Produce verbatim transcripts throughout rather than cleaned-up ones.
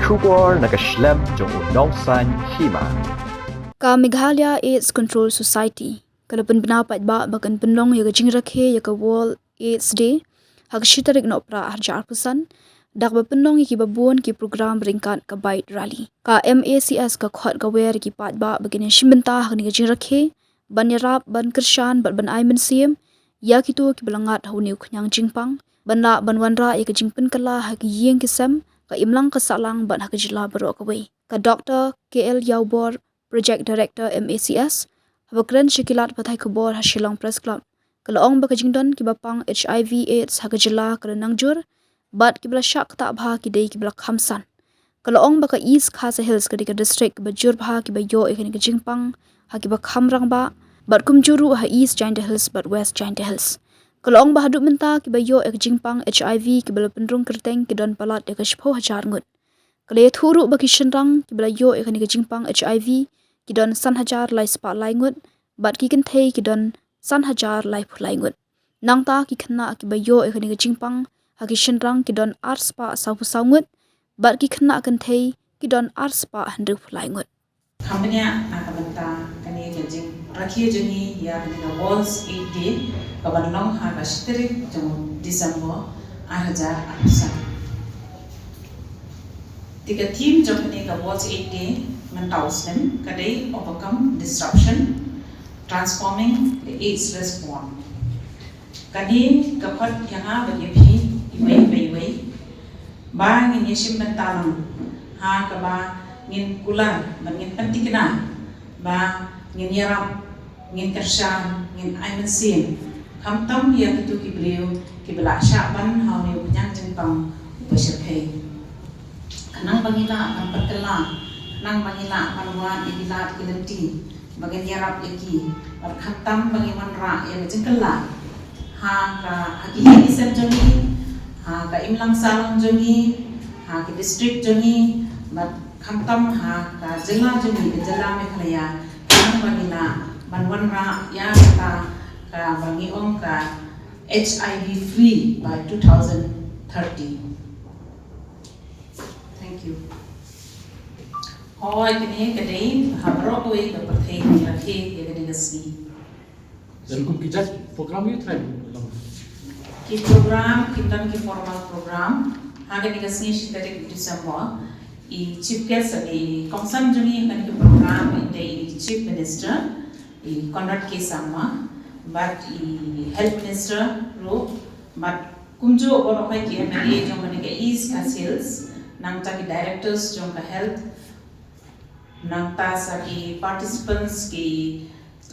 Khubor na ka shlem jong u nongsaiñ hima. Ka Meghalaya AIDS Control Society ka la pynbna paidbah ba kan pynlong ïa ka jingrakhe ïa ka World AIDS Day ha ka shi tarik Nohprah arhajar arphew san da kaba pynlong ïa kiba bun ki program ryngkat ka bike rally. Ka M A C S ka khot ka wer ïa ki paidbah ba kin ïashim bynta ha kane ka jingrakhe, ban ïarap, ban kyrshan bad ban ai mynsiem ïa kito kiba la ngat ha une u khñiang jingpang, ban lah ban wanrah ïa ka jingpynkylla ha ki ïing ki sem, ka imlang ka sahlang bad ha ka jylla baroh kawei. Ka Doctor K L Ïawbor, Project Director M A C S, haba kren sha ki lad pathai khubor ha Shillong Press Club, ka la ong ba ka jingdon kiba pang H I V AIDS ha ka jylla ka la nang jur, bad kiba la shah ktah bha ki dei kiba la kham san. Ka la ong ba ka East Khasi Hills ka dei ka district kaba jur bha kiba ïoh ïa kane ka jingpang ha kiba kham rangbah, bad kumjuh ruh ha East Jaintia Hills bad West Jaintia Hills. Ka la ong ba haduh mynta kiba ïoh ïa ka jingpang H I V kiba la pynrung kyrteng ki don palat ïa ka shiphew hajar ngut. Ka la ïathuh ruh ba ki shynrang kiba la ïoh ïa kane ka jingpang H I V ki don san hajar lai spah lai ngut, bad ki kynthei ki don san hajar laiphew lai ngut. Nangta ki khynnah kiba ïoh ïa kane ka jingpang ha ki shynrang ki don ar spah sawphew saw ngut, bad ki khynnah kynthei ki don ar spah hynriewphew lai ngut. Kham bniah na ka bynta kane ka jingrakhe jong ngi ïa kane ka World AIDS Day kaban long ha ka shi tarik jong December arhajar arphew san. Te ka theme jong kane ka World AIDS Day mynta u snem ka dei Overcome Disruption, Transforming the AIDS Response. Kane ka khot ïa nga bad ïa phi iwei pa iwei ba ngin ïashim bynta lang ha kaba ngin kular bad ngin pynthikna ba ngin ïarap, ngin kyrshan, ngin ai mynsiem, khamtam ïa kito ki briew kiba la shah ban ha une u khñiang jingpang uba shyrkhei. Khnang ba ngi lah ban pynkylla, khnang ba ngi lah ban wad ïa ki lad ki lynti ba ngin ïarap ïa ki, bad khamtam ba ngin wanrah ïa ka jingkylla ha ka, ha ki ïing ki sem jong ngi, ha ka imlang sahlang jong ngi, ha ki district jong ngi, bad khamtam ha ka jylla jong ngi, ka jylla Meghalaya, khnang ba ngi lah ban wanrah ïa kata kaba ngi ong ka H I V free by two thousand thirty. Thank you. Hooid, kane ka dei ha baroh kawei ka pyrthei ka rakhe ïa kane ka sngi. Kum ki jait program ïa trai. Ki program, ki don ki formal program ha kane ka sngi shi tarik December. I chief guest, i kongsan jong ngi ha kane ka program i dei i Chief Minister, i Conrad K Sangma, bad i Health Minister ruh, bad kumjuh baroh ki M L A jong kane ka East Khasi Hills, nangta ki directors jong ka health, nangta sa ki participants ki,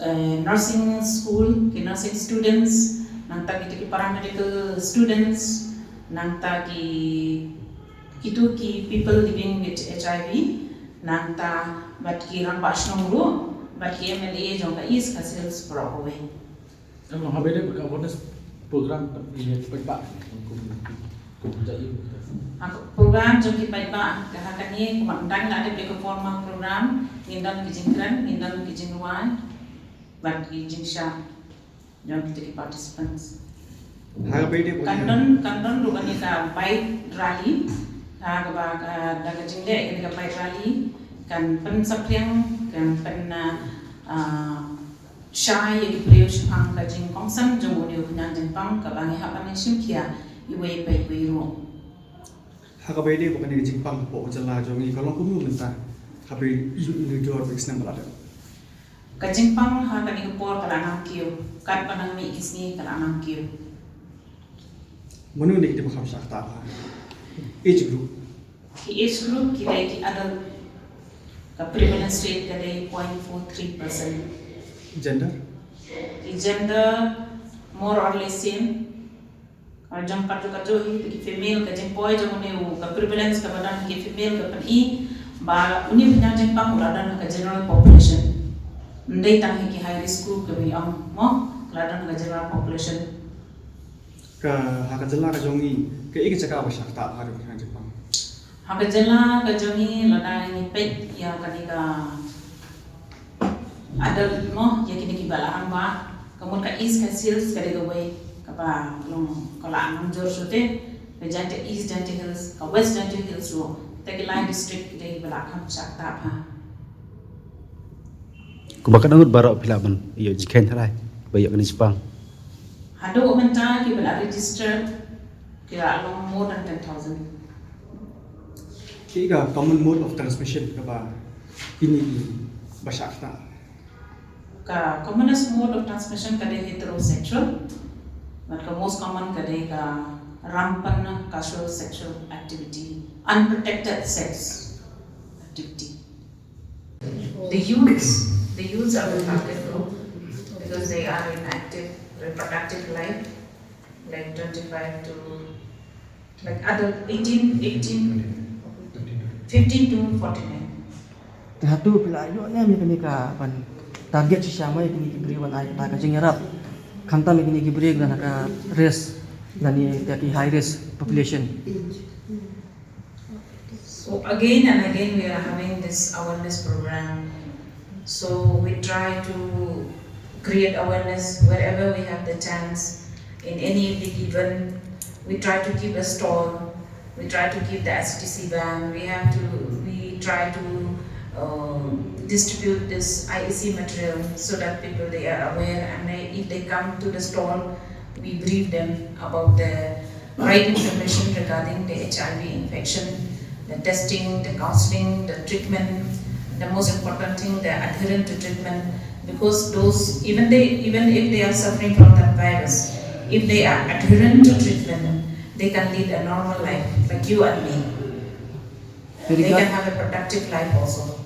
eh, nursing school, ki nursing students, nangta kita ki paramedical students, nangta ki, kito ki people living with H I V, nangta bad ki rangbah shnong ruh, bad ki M L A jong ka East Khasi Hills baroh kawei. Em, haba ïadei bad ka awareness program ïa ki paidbah kum, kum, kum jait ïa. Ha, program jong ki paidbah ka ha kane, kumba dang la dep ïa ka formal program, ngin don ki jingkren, ngin don ki jingrwai bad ki jingshah jong kita ki participants. Haba ïadei bad kan don, kan don ruh kane ka bike rally, ha kaba ka, da ka jingleh kane ka bike rally kan pynsaphriang, kan pyn, ah, ah, shai ïa ki briew shaphang ka jingkongsan jong une u khñiang jingpang kaba ngi hap ban ïashim khia iwei pa iwei ruh. Ha kaba ïadei bad kane ka jingpang hapoh ka jylla jong ngi ka long kumno mynta, haba ïadei bad ki snem ba la dep? Ka jingpang ha kane ka por ka la nang kiew, katba nang mih ki sngi ka la nang kiew. Mano ne kita ba kham shah ktah ha age group? Ki age group ki dei ki adult, ka prevalence rate ka dei point four three percent. Gender? Ki gender more or less same. Ka jong ka jong ka jong hi ki female, ka jingpoi jong une u, ka prevalence kaba don ki female ka pyni ba une u khñiang jingpang u la don ha ka general population. Ym dei tang hi ki high risk group kaba ngi ong mo, ka la don ha ka general population. Ka, ha ka jylla ka jong ngi, kaei ka jaka ba shah ktah ha ka jingpang? Ha ka jylla ka jong ngi, lada ngi peit ïa kane ka adult mo, ïa kine kiba la rangbah, ka mut ka East Khasi Hills ka dei kawei kaba long ka la nang jur shuh te, ka Jaintia East Jaintia Hills, ka West Jaintia Hills ruh. Te ki lai district ki dei ba la kham shah ktah ha. Kumba katno ngut baroh phi lah ban ïoh jingkheiñ tharai ba ïoh kane jingpang? Haduh mynta ki ba la register ki la long more than ten thousand. Ki ka common mode of transmission kaba kine ki ba shah ktah. Ka commonest mode of transmission ka dei heterosexual, but ka most common ka dei ka rampant casual sexual activity, unprotected sex activity. The youths, the youths are the target group because they are in active reproductive life, like twenty-five to, like, adult, eighteen, eighteen, fifteen to forty-nine. Te hato phi la ïoh ne em ïa kane ka ban target shisha ma ïa kine ki briew ban ai kata ka jingïarap, khamtam ïa kine ki briew kiba don ha ka risk lane ïa ki high risk population? So again and again, we are having this awareness program. So we try to create awareness wherever we have the chance, in any big event. We try to keep a stall. We try to keep the S T C van. We have to. We try to uh, distribute this I E C material so that people, they are aware, and they, if they come to the stall, we brief them about the right information regarding the H I V infection, the testing, the counseling, the treatment, the most important thing, the adherence to treatment. Because those, even they, even if they are suffering from that virus, if they are adherent to treatment, they can lead a normal life like you and me. Very good. They can have a productive life also.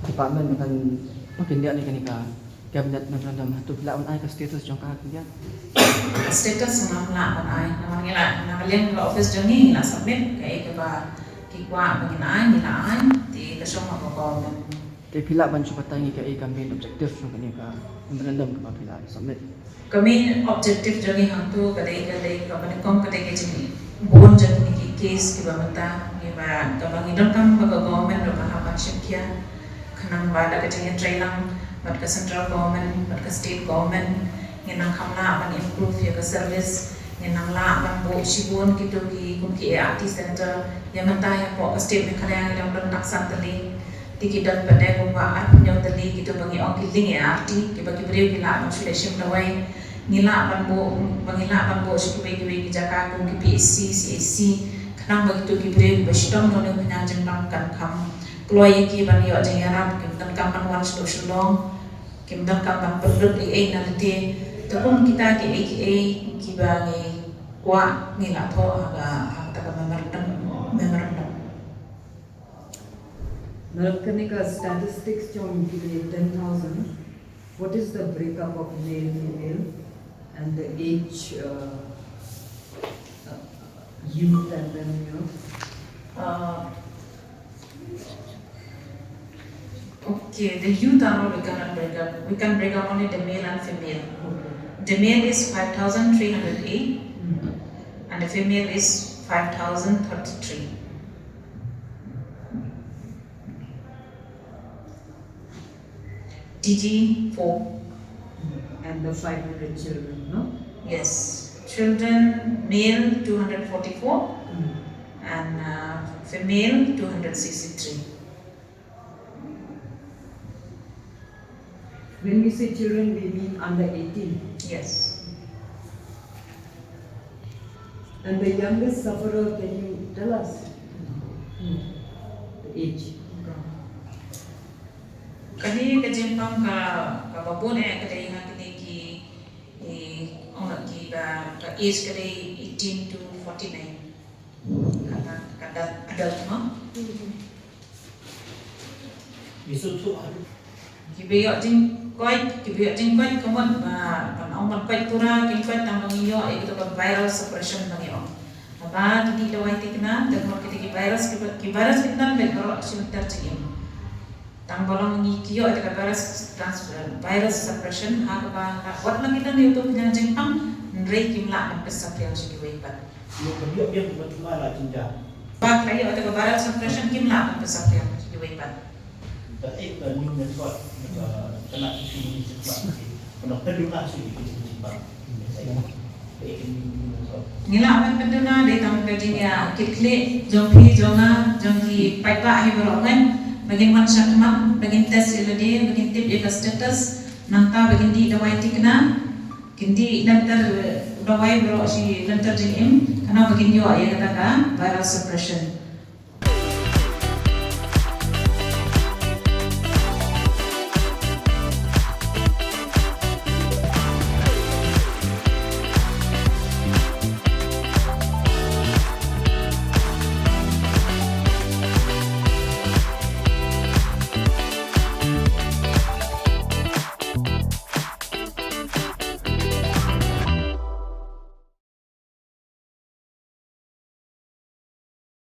Department kan pynkhyndiat ïa kane ka cabinet memorandum, hato phi lah ban ai ka status jong ka khyndiat? Status ngam lah ban ai, namar ngi la, na ka liang ka office jong ngi ngi la submit kaei kaba ki kwah ba ngin ai, ngi la ai. Te ka shong ha ka government. Te phi lah ban shu batai ngi kaei ka main objective jong kane ka memorandum kaba phi la submit? Ka main objective jong ngi hangto ka dei, ka dei kaba nyngkong ka dei ka jingbun jong kine ki case kiba mynta, kiba, kaba ngi donkam ba ka government ruh ka hap ban shim khia, khnang ba da ka jingïatreilang bad ka central government bad ka state government, ngin nang kham lah ban improve ïa ka service, ngin nang lah ban buh shibun kito ki, kum ki A R T center. Ïa mynta hapoh ka state Meghalaya ngi dang don tang san tylli. Te ki don pat de kumba arphew hynñiew tylli kito ba ngi ong ki lieng A R T, kiba ki briew ki lah ban shu leit shim dawai. Ngi lah ban buh, ba ngi lah ban buh sha kiwei kiwei ki jaka kum ki P H C, C H C, khnang ba kito ki briew kiba shitom na une u khñiang jingpang kan kham kloi ïa ki ban ïoh jingïarap, kim donkam ban wan shaduh Shillong, kim donkam ban pynlut ei ei na lade. Te kum kita kiei kiei kiba ngi kwah, ngi la thoh ha ka, ha kata ka memorandum, memorandum. Madam, kane ka statistics jong kine ten thousand, what is the breakup of male, female and the age, uh, uh, youth and then, you know? Uh, okay, the youth are all, we cannot break up. We can break up only the male and female. The male is five thousand three hundred eight, mm, and the female is five thousand thirty-three. T G four. And the five hundred children, no? Yes. Children, male two hundred forty-four, mm, and, uh, female two hundred sixty-three. When we say children, we mean under eighteen. Yes. And the youngest sufferer, can you tell us? Hmm. The age. Kane ka jingpang ka, kaba bun eh ka dei ha kine ki, eh, ong la ki ba, ka age ka dei eighteen to forty-nine. Kata, kata adult mo. Kiba ïoh jingkoit, kiba ïoh jingkoit ka mut ba, ban ong ban koit pura, kim koit tang ba ngi ïoh ïa kito ka viral suppression ba ngi ong. Haba ki dih dawai thikna, te ka mut kita ki virus, kiba, ki virus ki don beit baroh shi lynter jingim. Tang ba long ngi ki ïoh ïa ka virus trans-, virus suppression, ha kaba, ha, wat la ki don ïa uto u khñiang jingpang, hynrei kim lah ban pynsaphriang sha kiwei pat. Ïa ka biang biang ka tumar la jingjia. Ba ka ïoh ïa ka viral suppression kim lah ban pynsaphriang sha kiwei pat. Ka eh ka new method, ka kena ki ni sha kiwei. Kena pynlong sha kiwei ki jingpang. Ngi lah ban pynduna dei tang ka jingïakitkhlieh jong phi jong nga jong ki paidbah hi baroh ngan ba ngin wan shakhmat ba ngin test ïa lade ba ngin tip ïa ka status nangta ba ngin dih dawai thikna kin dih lynter dawai baroh shi lynter jingim khnang ba ngin ïoh ïa kata ka viral suppression.